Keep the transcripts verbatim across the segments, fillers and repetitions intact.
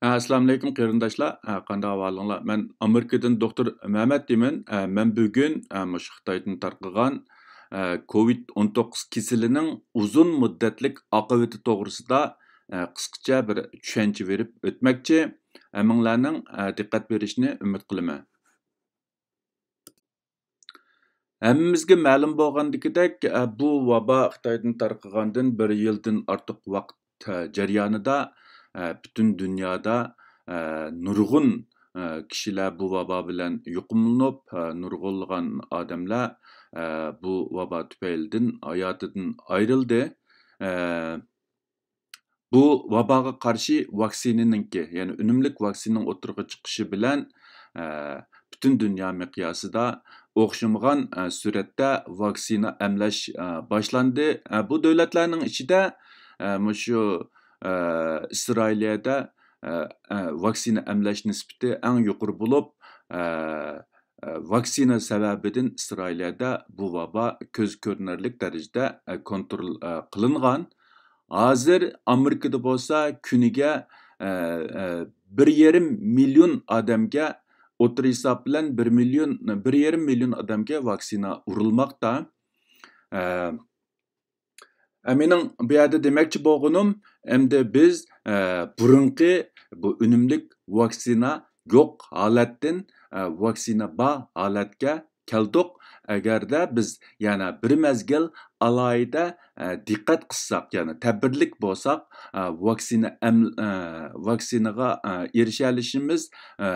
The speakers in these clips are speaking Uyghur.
ئەسسالامۇئەلەيكۇم قېرىنداشلار، قانداق ئەھۋالىڭلار؟ مەن ئامېرىكىدىن دوختۇر مەمەت دېيمەن. مەن بۈگۈن مۇشۇ خىتايدىن تارقىغان كوۋىد ئون توققۇز كېسىلىنىڭ ئۇزۇن مۇددەتلىك ئاقىۋىتى توغرىسىدا قىسقىچە بىر چۈشەنچە بېرىپ ئۆتمەكچى. ھەممىڭلارنىڭ دىققەت بېرىشىنى ئۈمىد قىلىمەن. ھەممىمىزگە مەلۇم بولغاندىكىدەك، ئە، بۇ ۋابا خىتايدىن تارقىغاندىن بىر يىلدىن ئارتۇق ۋاقىت، ئە، جەريانىدا، ئە، پۈتۈن دۇنيادا، ئە، نۇرغۇن، ئە، كىشىلەر بۇ ۋابا بىلەن يۇقۇملىنىپ، ئە، نۇرغۇنلىغان ئادەملەر، ئە، بۇ ۋابا تۈپەيلىدىن ھاياتىدىن ئايرىلدى. ئە، بۇ ۋاباغا قارشى ۋاكسىنىنىڭكى، يەنى ئۈنۈملۈك ۋاكسىنىنىڭ ئوتتۇرىغا چىقىشى بىلەن، ئە، پۈتۈن دۇنيا مىقياسىدا ئوخشىمىغان، ئە، سۈرەتتە ۋاكسىنا ئەملەش، ئە، باشلاندى. ئە، بۇ دۆلەتلەرنىڭ ئىچىدە، ئە، مۇشۇ، ئە، ئىسرائىلىيەدە، ئە، ئە، ۋاكسىنا ئەملەش نىسبىتى ئەڭ يۇقىرى بولۇپ، ئە، ئە، ۋاكسىنا سەۋەبىدىن ئىسرائىلىيەدە بۇ ۋابا كۆز كۆرۈنەرلىك دەرىجىدە، ئە، كونترول، ئە، قىلىنغان. ھازىر ئامېرىكىدا بولسا كۈنىگە، ئە، ئە، بىر يېرىم مىليون ئادەمگە، ئوتتۇرا ھېساب بىلەن بىر مىليون، بىر يېرىم مىليون ئادەمگە ۋاكسىنا ئۇرۇلماقتا. ئە، ئە، مېنىڭ بۇ يەردە دېمەكچى بولغىنىم، ئەمدى بىز، ئە، بۇرۇنقى بۇ ئۈنۈملۈك ۋاكسىنا يوق ھالەتتىن، ئە، ۋاكسىنا بار ھالەتكە كەلدۇق. ئەگەردە بىز يەنە بىر مەزگىل ئالاھىدە، ئە، دىققەت قىلساق، يەنى تەدبىرلىك بولساق، ئە، ۋاكسىنا ئەم-، ئە، ۋاكسىنىغا، ئە، ئېرىشەلىشىمىز، ئە،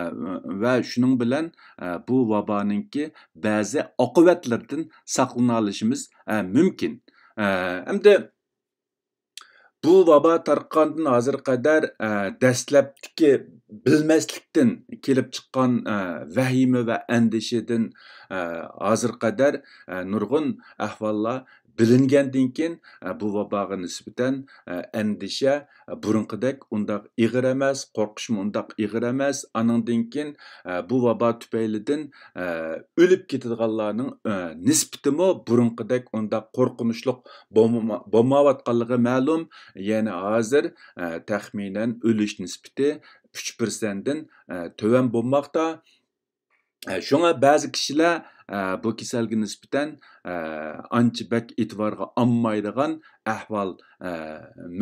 ۋە شۇنىڭ بىلەن، ئە، بۇ ۋابانىڭكى بەزى ئاقىۋەتلىرىدىن ساقلىنالىشىمىز، ئە، مۇمكىن. ئە، ئەمدى بۇ ۋابا تارقىغاندىن ھازىرغا قەدەر، ئە، دەسلەپتىكى بىلمەسلىكتىن كېلىپ چىققان، ئە، ۋەھىمە ۋە ئەندىشىدىن، ئە، ھازىرغا قەدەر، ئە، نۇرغۇن ئەھۋاللار بىلىنگەندىن كېيىن، ئە، بۇ ۋاباغا نىسبەتەن، ئە، ئەندىشە بۇرۇنقىدەك ئۇنداق ئېغىر ئەمەس، قورقۇشمۇ ئۇنداق ئېغىر ئەمەس. ئانىڭدىن كېيىن، ئە، بۇ ۋابا تۈپەيلىدىن، ئە، ئۆلۈپ كېتىدىغانلارنىڭ، ئە، نىسبىتىمۇ بۇرۇنقىدەك ئۇنداق قورقۇنچلۇق بولما-، بولمايۋاتقانلىقى مەلۇم. يەنى ھازىر، ئە، تەخمىنەن ئۆلۈش نىسبىتى ئۈچ پىرسەنتتىن، ئە، تۆۋەن بولماقتا. ئە، شۇڭا بەزى كىشىلەر، ئە، بۇ كېسەلگە نىسبەتەن، ئە، ئانچە بەك ئېتىبارغا ئالمايدىغان ئەھۋال، ئە،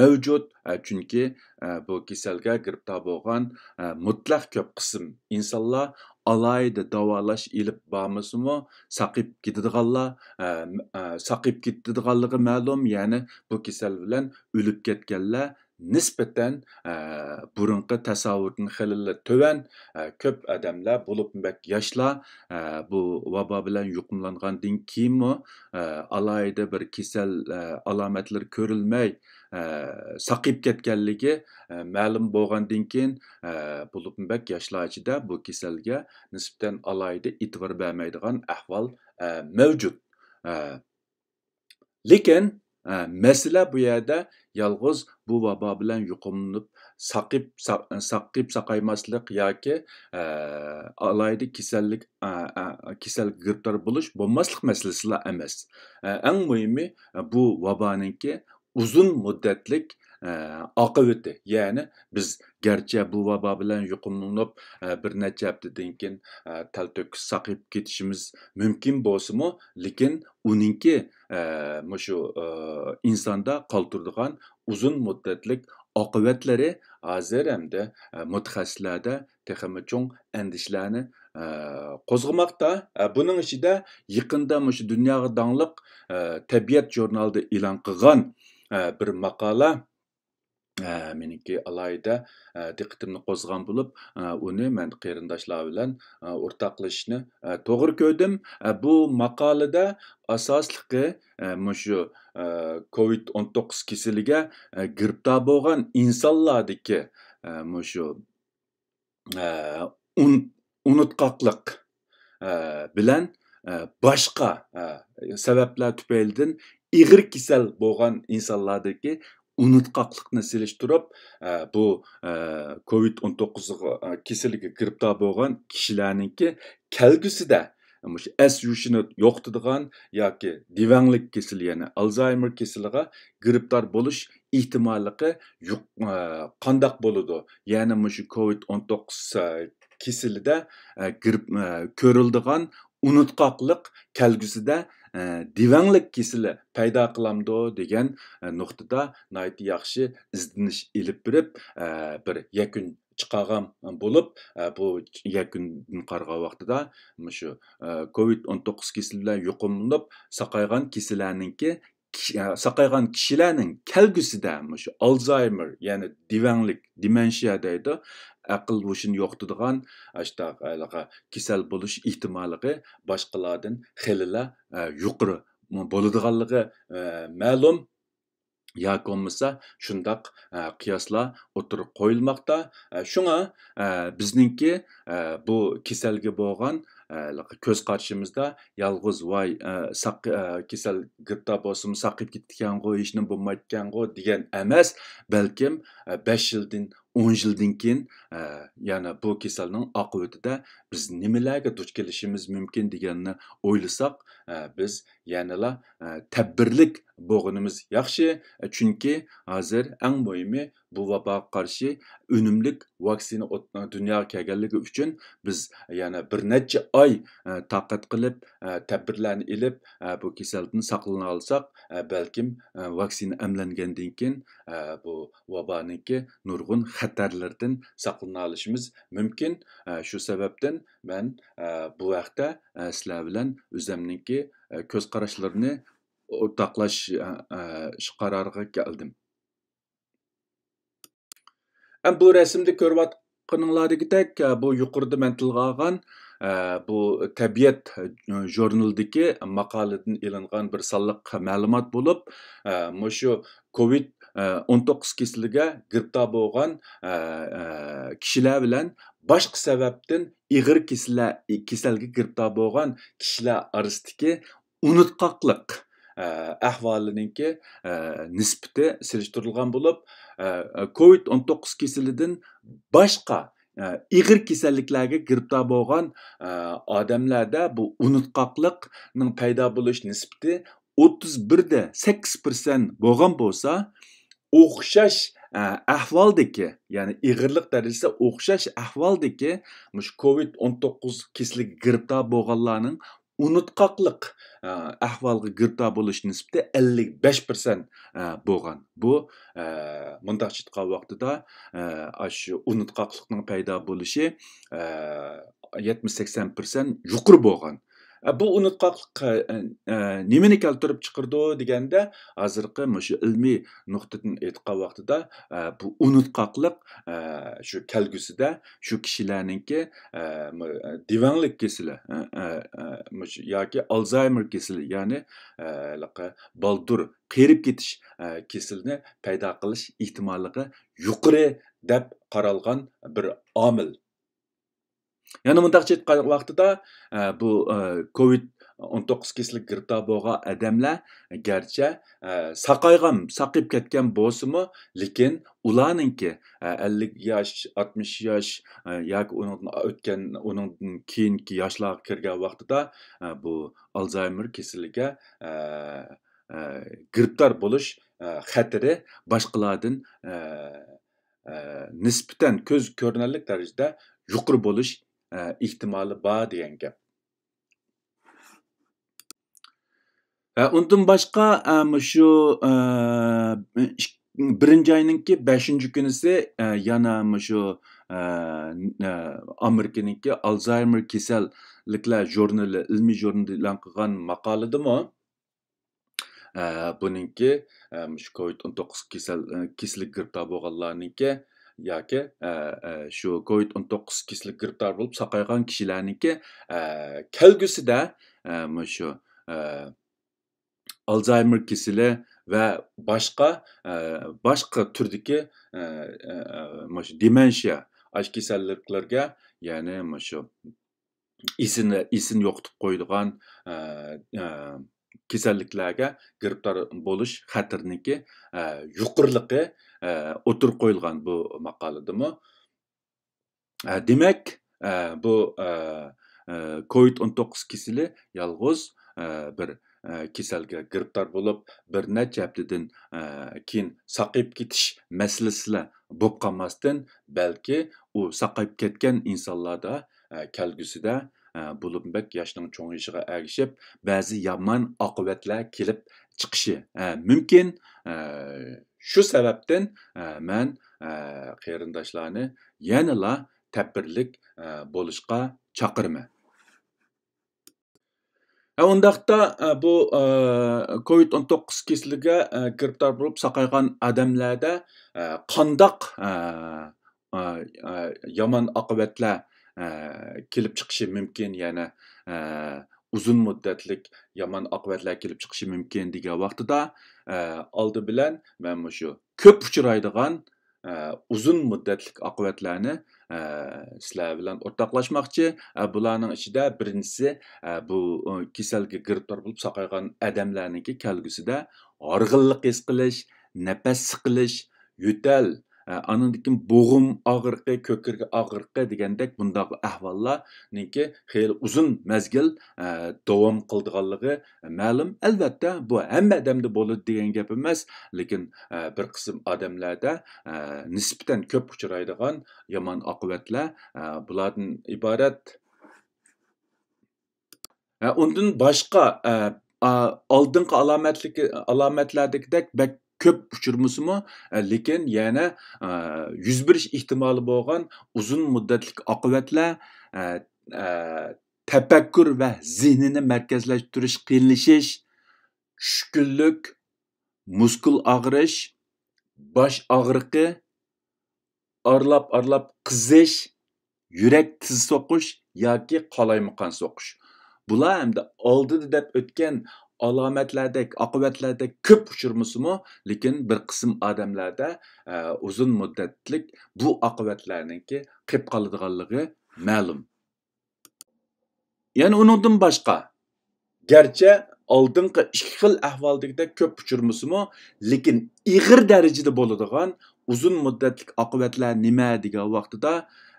مەۋجۇت. ئە، چۈنكى، ئە، بۇ كېسەلگە گىرىپتار بولغان، ئە، مۇتلەق كۆپ قىسىم ئىنسانلار ئالاھىدە داۋالاش ئېلىپ بارمىسىمۇ، ساقىيىپ كېتىدىغانلار، ئە، ئە، ساقىيىپ كېتىدىغانلىقى مەلۇم، يەنى بۇ كېسەل بىلەن ئۆلۈپ كەتكەنلەر نىسبەتەن، ئە، بۇرۇنقى تەسەۋۋۇردىن خېلىلا تۆۋەن، ئە، كۆپ ئادەملەر، بولۇپمۇ بەك ياشلار، ئە، بۇ ۋابا بىلەن يۇقۇملانغاندىن كېيىنمۇ، ئە، ئالاھىدە بىر كېسەل، ئە، ئالامەتلىرى كۆرۈلمەي، ئە، ساقىيىپ كەتكەنلىكى، ئە، مەلۇم بولغاندىن كېيىن، ئە، بولۇپمۇ بەك ياشلار ئىچىدە بۇ كېسەلگە نىسبەتەن ئالاھىدە ئېتىبار بەرمەيدىغان ئەھۋال، ئە، مەۋجۇت. ئە، لېكىن، ئە، مەسىلە بۇ يەردە يالغۇز بۇ ۋابا بىلەن يۇقۇملىنىپ ساقىيىپ، سا-، ساقىيىپ ساقايماسلىق ياكى، ئە، ئالاھىدە كېسەللىك، ئە، ئە، كېسەلگە گىرىپتار بولۇش، بولماسلىق مەسىلىسىلا ئەمەس. ئە، ئەڭ مۇھىمى، ئە، بۇ ۋابانىڭكى ئۇزۇن مۇددەتلىك، ئە، ئاقىۋىتى. يەنى بىز گەرچە بۇ ۋابا بىلەن يۇقۇملىنىپ، ئە، بىر نەچچە ھەپتىدىن كېيىن، ئە، تەلتۆكۈس ساقىيىپ كېتىشىمىز مۇمكىن بولسىمۇ، لېكىن ئۇنىڭكى، ئە، مۇشۇ، ئە، ئىنساندا قالدۇرىدىغان ئۇزۇن مۇددەتلىك ئاقىۋەتلىرى ھازىر ھەمدە، ئە، مۇتەخەسسىسلەردە تېخىمۇ چوڭ ئەندىشىلەرنى، ئە، قوزغىماقتا. ئە، بۇنىڭ ئىچىدە يېقىندا مۇشۇ دۇنياغا داڭلىق، ئە، تەبىئەت ژۇرنالىدا ئېلان قىلغان، ئە، بىر ماقالە، ئە، مېنىڭكى ئالاھىدە، ئە، دىققىتىمنى قوزغىغان بولۇپ، ئە، ئۇنى مەن قېرىنداشلار بىلەن، ئە، ئورتاقلىشىشنى، ئە، توغرا كۆردۈم. ئە، بۇ ماقالىدە ئاساسلىقى، ئە، مۇشۇ، ئە، كوۋىد ئون توققۇز كېسىلىگە، ئە، گىرىپتار بولغان ئىنسانلاردىكى، ئە، مۇشۇ ئە، ئۇن-، ئۇنتقاقلىق، ئە، بىلەن، ئە، باشقا، ئە، سەۋەبلەر تۈپەيلىدىن ئېغىر كېسەل بولغان ئىنسانلاردىكى ئۇنتقاقلىقنى سېلىشتۇرۇپ، ئە، بۇ، ئە، كوۋىد ئون توققۇز، ئە، كېسىلىگە گىرىپتار بولغان كىشىلەرنىڭكى كەلگۈسىدە، مۇشۇ ئەس يۇشىنى يوقىتىدىغان ياكى دېۋەڭلىك كېسىلى، يەنى ئالزايمېر كېسىلىغا گىرىپتار بولۇش ئېھتىماللىقى يۇق-، ئە، قانداق بولىدۇ؟ يەنى مۇشۇ كوۋىد ئون توققۇز، ئە، كېسىلىدە، ئە، گىرىپ-، ئە، كۆرۈلىدىغان ئۇنتقاقلىق كەلگۈسىدە، ئە، دېۋەڭلىك كېسىلى پەيدا قىلامدۇ دېگەن، ئە، نۇقتىدا ناھايىتى ياخشى ئىزدىنىش ئېلىپ بېرىپ، ئە، بىر يەكۈن چىقارغان بولۇپ، ئە، بۇ يەكۈندىن قارىغان ۋاقتىدا مۇشۇ، ئە، كوۋىد ئون توققۇز كېسىلى بىلەن يۇقۇملىنىپ ساقايغان كېسىلەرنىڭكى، كىش-، ئە، ساقايغان كىشىلەرنىڭ كەلگۈسىدە مۇشۇ ئالزايمېر، يەنى دېۋەڭلىك، دېمېنشىيە دەيدۇ، ئەقىل ھوشىنى يوقىتىدىغان، ئاشۇنداق ھېلىقى كېسەل بولۇش ئېھتىماللىقى باشقىلاردىن خېلىلا، ئە، يۇقىرى بولىدىغانلىقى، ئە، مەلۇم. ياكى بولمىسا شۇنداق، ئە، قىياسلار ئوتتۇرىغا قويۇلماقتا. ئە، شۇڭا، ئە، بىزنىڭكى، ئە، بۇ كېسەلگە بولغان، ئە، كۆز قارىشىمىزدا يالغۇز ۋاي، ئە، ساق-، ئە، كېسەل گىرىپتار بولسىمۇ ساقىيىپ كېتىدىكەنغۇ، ھېچنېمە بولمايدىكەنغۇ دېگەن ئەمەس، بەلكىم، ئە، بەش يىلدىن، ئون يىلدىن كېيىن، ئە، يەنە بۇ كېسەلنىڭ ئاقىۋىتىدە بىز نېمىلەرگە دۇچ كېلىشىمىز مۇمكىن دېگەننى ئويلىساق، ئە، بىز يەنىلا، ئە، تەدبىرلىك بولغىنىمىز ياخشى. چۈنكى ھازىر ئەڭ مۇھىمى بۇ ۋاباغا قارشى ئۈنۈملۈك ۋاكسىنا ئوت-، دۇنياغا كەلگەنلىكى ئۈچۈن بىز يەنە بىر نەچچە ئاي، ئە، تاقەت قىلىپ، ئە، تەدبىرلەرنى ئېلىپ، ئە، بۇ كېسەلدىن ساقلىنالىساق، ئە، بەلكىم، ئە، ۋاكسىنا ئەملەنگەندىن كېيىن، ئە، بۇ ۋابانىڭكى نۇرغۇن خەتەرلىرىدىن ساقلىنالىشىمىز مۇمكىن. ئە، شۇ سەۋەبتىن مەن، ئە، بۇ ھەقتە، ئە، سىلەر بىلەن ئۆزەمنىڭكى، ئە، كۆز قاراشلىرىنى ئورتاقلاش-، ئە، ئە، شۇ قارارغا كەلدىم. ئە، بۇ رەسىمدە كۆرۈۋاتقىنىڭلاردىكىدەك، ئە، بۇ يۇقىرىدا مەن تىلغا ئالغان، ئە، بۇ تەبىئەت، ئە، ژۇرنىلىدىكى ماقالىدىن ئېلىنغان بىر سانلىق مەلۇمات بولۇپ، ئە، مۇشۇ كوۋىد، ئە، ئون توققۇز كېسىلىگە گىرىپتار بولغان، ئە، ئە، كىشىلەر بىلەن باشقا سەۋەبتىن ئېغىر كېسىلە-، كېسەلگە گىرىپتار بولغان كىشىلەر ئارىسىدىكى ئۇنتقاقلىق، ئە، ئەھۋالىنىڭكى، ئە، نىسبىتى سېلىشتۇرۇلغان بولۇپ، ئە، كوۋىد ئون توققۇز كېسىلىدىن باشقا، ئە، ئېغىر كېسەللىكلەرگە گىرىپتار بولغان، ئە، ئادەملەردە بۇ ئۇنتقاقلىقنىڭ پەيدا بولۇش نىسبىتى ئوتتۇز بىر دە سەككىز پىرسەنت بولغان بولسا، ئوخشاش، ئە، ئەھۋالدىكى، يەنى ئېغىرلىق دەرىجىسى ئوخشاش ئەھۋالدىكى مۇشۇ كوۋىد ئون توققۇز كېسىلىگە گىرىپتار بولغانلارنىڭ ئۇنتقاقلىق، ئە، ئەھۋالغا گىرىپتار بولۇش نىسبىتى ئەللىك بەش پىرسەنت، ئە، بولغان. بۇ، ئە، مۇنداقچە ئېيتقان ۋاقتىدا، ئە، ئاشۇ ئۇنتقاقلىقنىڭ پەيدا بولۇشى، ئە، يەتمىش سەكسەن پىرسەنت يۇقىرى بولغان. ئە، بۇ ئۇنتقاقلىق، ئە، ئە، نېمىنى كەلتۈرۈپ چىقىرىدۇ دېگەندە، ھازىرقى مۇشۇ ئىلمىي نۇقتىدىن ئېيتقان ۋاقتىدا، ئە، بۇ ئۇنتقاقلىق، ئە، شۇ كەلگۈسىدە شۇ كىشىلەرنىڭكى، ئە، مۇ-، دېۋەڭلىك كېسىلى، ئە، ئە، ئە، مۇشۇ ياكى ئالزايمېر كېسىلى، يەنى، ئە، ھېلىقى بالدۇر قېرىپ كېتىش، ئە، كېسىلىنى پەيدا قىلىش ئېھتىماللىقى يۇقىرى دەپ قارالغان بىر ئامىل. يەنە مۇنداقچە ئېيتقان ۋاقتىدا، ئە، بۇ، ئە، كوۋىد ئون توققۇز كېسىلىگە گىرىپتار بولغان ئادەملەر گەرچە، ئە، ساقايغان، ساقىيىپ كەتكەن بولسىمۇ، لېكىن ئۇلارنىڭكى، ئە، ئەللىك ياش، ئاتمىش ياش، ئە، ياكى ئۇنىڭدىن ئۆتكەن، ئۇنىڭدىن كېيىنكى ياشلارغا كىرگەن ۋاقتىدا، ئە، بۇ ئالزايمېر كېسىلىگە، ئە، ئە، گىرىپتار بولۇش، ئە، خەتىرى باشقىلاردىن، ئە، ئە، نىسبەتەن كۆز كۆرۈنەرلىك دەرىجىدە يۇقىرى بولۇش، ئە، ئېھتىمالى بار دېگەن گەپ. ئە، ئۇندىن باشقا، ئە، مۇشۇ، ئە، ئىك-، بىرىنچى ئاينىڭكى بەشىنچى كۈنىسى، ئە، يەنە مۇشۇ، ئە، ئە، ئامېرىكىنىڭكى ئالزايمېر كېسەللىكلەر ژۇرنىلى، ئىلمىي ژۇرنىلى ئېلان قىلغان ماقالىدىمۇ، ئە، بۇنىڭكى، ئە، مۇشۇ كوۋىد ئون توققۇز كېسەل، ئە، كېسىلىگە گىرىپتار بولغانلارنىڭكى ياكى، ئە، ئە، شۇ كوۋىد ئون توققۇز كېسىلىگە گىرىپتار بولۇپ ساقايغان كىشىلەرنىڭكى، ئە، كەلگۈسىدە، ئە، مۇشۇ، ئە، ئالزايمېر كېسىلى ۋە باشقا، ئە، باشقا تۈردىكى، ئە، ئە، مۇشۇ دېمېنشىيە، ئاشۇ كېسەللىكلەرگە، يەنى مۇشۇ ئېسىنى، ئېسىنى يوقىتىپ قويىدىغان، ئە، ئە، كېسەللىكلەرگە گىرىپتار بولۇش خەتىرىنىڭكى، ئە، يۇقىرىلىقى، ئە، ئوتتۇرىغا قويۇلغان بۇ ماقالىدىمۇ. ئە، دېمەك، ئە، بۇ، ئە، ئە، كوۋىد ئون توققۇز كېسىلى يالغۇز، ئە، بىر، ئە، كېسەلگە گىرىپتار بولۇپ، بىر نەچچە ھەپتىدىن، ئە، كېيىن ساقىيىپ كېتىش مەسىلىسىلا بولۇپ قالماستىن، بەلكى ئۇ ساقىيىپ كەتكەن ئىنسانلاردا، ئە، كەلگۈسىدە، ئە، بولۇپمۇ بەك ياشنىڭ چوڭىيىشىغا ئەگىشىپ، بەزى يامان ئاقىۋەتلەر كېلىپ چىقىشى، ئە، مۇمكىن. ئە، شۇ سەۋەبتىن، ئە، مەن، ئە، قېرىنداشلارنى يەنىلا تەدبىرلىك، ئە، بولۇشقا چاقىرىمەن. ئە، ئۇنداقتا، ئە، بۇ، ئە، كوۋىد ئون توققۇز كېسىلىگە، ئە، گىرىپتار بولۇپ ساقايغان ئادەملەردە، ئە، قانداق، ئە، ئە، ئە، يامان ئاقىۋەتلەر، ئە، كېلىپ چىقىشى مۇمكىن، يەنى، ئە، ئۇزۇن مۇددەتلىك يامان ئاقىۋەتلەر كېلىپ چىقىشى مۇمكىن دېگەن ۋاقتىدا، ئە، ئالدى بىلەن مەن مۇشۇ كۆپ ئۇچرايدىغان، ئە، ئۇزۇن مۇددەتلىك ئاقىۋەتلەرنى، ئە، سىلەر بىلەن ئورتاقلاشماقچى. ئە، بۇلارنىڭ ئىچىدە بىرىنچىسى، ئە، بۇ، ئۇ، كېسەلگە گىرىپتار بولۇپ ساقايغان ئادەملەرنىڭكى كەلگۈسىدە ھارغىنلىق ھېس قىلىش، نەپەس سىقىلىش، يۆتەل، ئە، ئانىڭدىن كېيىن بوغۇم ئاغرىقى، كۆكرەك ئاغرىقى دېگەندەك بۇنداق ئەھۋاللارنىڭكى خېلى ئۇزۇن مەزگىل، ئە، داۋام قىلىدىغانلىقى مەلۇم. ئەلۋەتتە، بۇ ھەممە ئادەمدە بولىدۇ دېگەن گەپ ئەمەس، لېكىن، ئە، بىر قىسىم ئادەملەردە، ئە، نىسبەتەن كۆپ ئۇچرايدىغان يامان ئاقىۋەتلەر، ئە، بۇلاردىن ئىبارەت. ئە، ئۇندىن باشقا، ئە، ئا-، ئالدىنقى ئالامەتلىكى، ئالامەتلەردىكىدەك بەك كۆپ ئۇچرىمىسىمۇ، ئە، لېكىن يەنە، ئە، يۈز بېرىش ئېھتىمالى بولغان ئۇزۇن مۇددەتلىك ئاقىۋەتلەر، ئە، ئە، تەپەككۇر ۋە زېھنىنى مەركەزلەشتۈرۈش قىيىنلىشىش، چۈشكۈنلۈك، مۇسكۇل ئاغرىش، باش ئاغرىقى، ئارىلاپ-ئارىلاپ قىزىش، يۈرەك تېز سوقۇش ياكى قالايمىقان سوقۇش. بۇلار ئەمدى ئالدىدا دەپ ئۆتكەن ئالامەتلەردەك، ئاقىۋەتلەردەك كۆپ ئۇچرىمىسىمۇ، لېكىن بىر قىسىم ئادەملەردە، ئە، ئۇزۇن مۇددەتلىك بۇ ئاقىۋەتلەرنىڭكى قېلىپ قالىدىغانلىقى مەلۇم. يەنە ئۇنىڭدىن باشقا، گەرچە ئالدىنقى ئىككى خىل ئەھۋالدىكىدەك كۆپ ئۇچرىمىسىمۇ، لېكىن ئېغىر دەرىجىدە بولىدىغان ئۇزۇن مۇددەتلىك ئاقىۋەتلەر نېمە دېگەن ۋاقتىدا،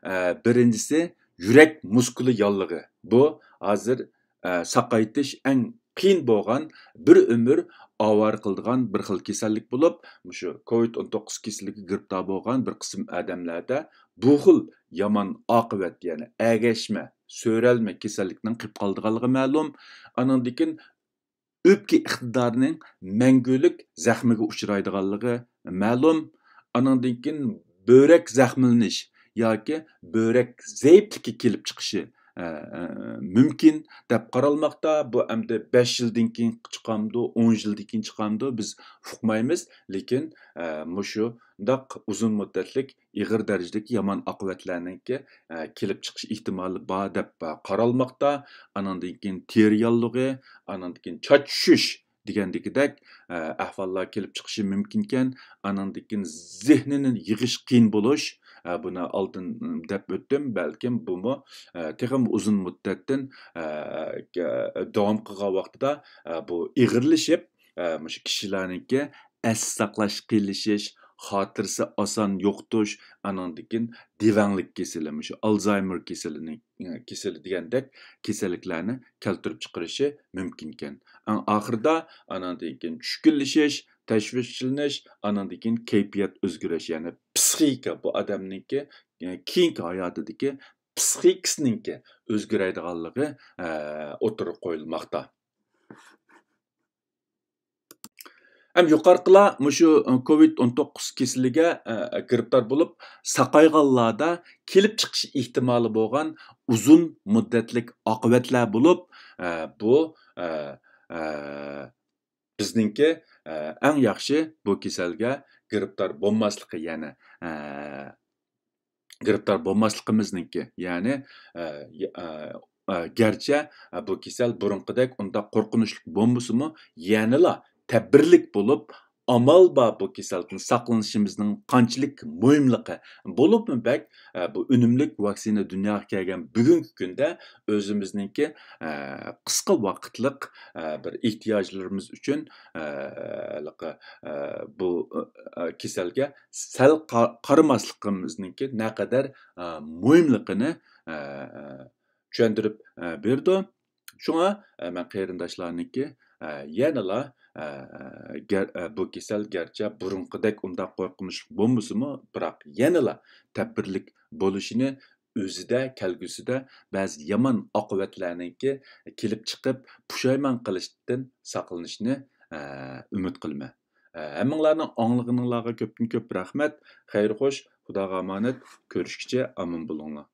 ئە، بىرىنچىسى يۈرەك مۇسكۇلى ياللۇغى. بۇ ھازىر، ئە، ساقايتىش ئەڭ قىيىن بولغان، بىر ئۆمۈر ئاۋارە قىلىدىغان بىر خىل كېسەللىك بولۇپ، مۇشۇ كوۋىد ئون توققۇز كېسىلىگە گىرىپتار بولغان بىر قىسىم ئادەملەردە بۇ خىل يامان ئاقىۋەت، يەنى ئەگەشمە، سۆرەلمە كېسەللىكنىڭ قېلىپ قالىدىغانلىقى مەلۇم. ئانىڭدىن كېيىن ئۆپكە ئىقتىدارىنىڭ مەڭگۈلۈك زەخمىگە ئۇچرايدىغانلىقى مەلۇم. ئانىڭدىن كېيىن بۆرەك زەخىملىنىش ياكى بۆرەك زەئىپلىكى كېلىپ چىقىشى، ئە، ئە، مۇمكىن دەپ قارالماقتا. بۇ ئەمدى بەش يىلدىن كېيىن چىقامدۇ، ئون يىلدىن كېيىن چىقامدۇ، بىز ئۇقمايمىز. لېكىن، ئە، مۇشۇنداق ئۇزۇن مۇددەتلىك ئېغىر دەرىجىدىكى يامان ئاقىۋەتلەرنىڭكى، ئە، كېلىپ چىقىش ئېھتىمالى بار دەپ، ئە، قارالماقتا. ئانىڭدىن كېيىن تېرە ياللۇغى، ئانىڭدىن كېيىن چاچ چۈشۈش دېگەندىكىدەك، ئە، ئەھۋاللار كېلىپ چىقىشى مۇمكىنكەن. ئانىڭدىن كېيىن زېھنىنى يىغىش قىيىن بولۇش، ئە، بۇنى ئالدىن، م، دەپ ئۆتتۈم. بەلكىم بۇمۇ، ئە، تېخىمۇ ئۇزۇن مۇددەتتىن، ئە، ئە، داۋام قىلغان ۋاقتىدا، ئە، بۇ ئېغىرلىشىپ، ئە، مۇشۇ كىشىلەرنىڭكى ئەس ساقلاش قىيىنلىشىش، خاتىرىسى ئاسان يوقىتىش، ئانىڭدىن كېيىن دېۋەڭلىك كېسىلى، مۇشۇ ئالزايمېر كېسىلىنى، كېسىلى دېگەندەك كېسەللىكلەرنى كەلتۈرۈپ چىقىرىشى مۇمكىنكەن. ئەڭ ئاخىرىدا ئانىڭدىن كېيىن چۈشكۈنلىشىش، تەشۋىشلىنىش، ئانىڭدىن كېيىن كەيپىيات ئۆزگىرىش، يەنى پسىخىكا، بۇ ئادەمنىڭكى، ئە، كېيىنكى ھاياتىدىكى پسىخىكىسىنىڭكى ئۆزگىرەيدىغانلىقى، ئە، ئوتتۇرىغا قويۇلماقتا. ھەم يۇقىرىقىلار مۇشۇ، ئە، كوۋىد ئون توققۇز كېسىلىگە، ئە، گىرىپتار بولۇپ ساقايغانلاردا كېلىپ چىقىش ئېھتىمالى بولغان ئۇزۇن مۇددەتلىك ئاقىۋەتلەر بولۇپ، ئە، بۇ، ئە، ئە، بىزنىڭكى، ئە، ئەڭ ياخشى بۇ كېسەلگە گىرىپتار بولماسلىقى، يەنى، ئە، گىرىپتار بولماسلىقىمىزنىڭكى، يەنى، ئە، ئە، ئە، گەرچە، ئە، بۇ كېسەل بۇرۇنقىدەك ئۇنداق قورقۇنچلۇق بولمىسىمۇ، يەنىلا تەدبىرلىك بولۇپ، ئامال بار بۇ كېسەلدىن ساقلىنىشىمىزنىڭ قانچىلىك مۇھىملىقى، بولۇپمۇ بەك، ئە، بۇ ئۈنۈملۈك ۋاكسىنا دۇنياغا كەلگەن بۈگۈنكى كۈندە ئۆزىمىزنىڭكى، ئە، قىسقا ۋاقىتلىق، ئە، بىر ئېھتىياجلىرىمىز ئۈچۈن، ئە، ھېلىقى، ئە، بۇ، ئە، كېسەلگە سەل قا-، قارىماسلىقىمىزنىڭكى نەقەدەر، ئە، مۇھىملىقىنى، ئە، چۈشەندۈرۈپ بېرىدۇ. شۇڭا مەن قېرىنداشلارنىڭكى يەنىلا بۇ كېسەل گەرچە بۇرۇنقىدەك ئۇنداق قورقۇنچلۇق بولمىسىمۇ، بىراق يەنىلا تەدبىرلىك بولۇشىنى، ئۆزىدە، كەلگۈسىدە بەزى يامان ئاقىۋەتلەرنىڭكى كېلىپ چىقىپ پۇشايمان قىلىشتىن ساقلىنىشنى ئۈمىد قىلىمەن. ھەممىڭلارنىڭ ئاڭلىغىنىڭلارغا كۆپتىن كۆپ رەھمەت. خەير خوش، خۇداغا ئامانەت. كۆرۈشكىچە ئامان بولۇڭلار.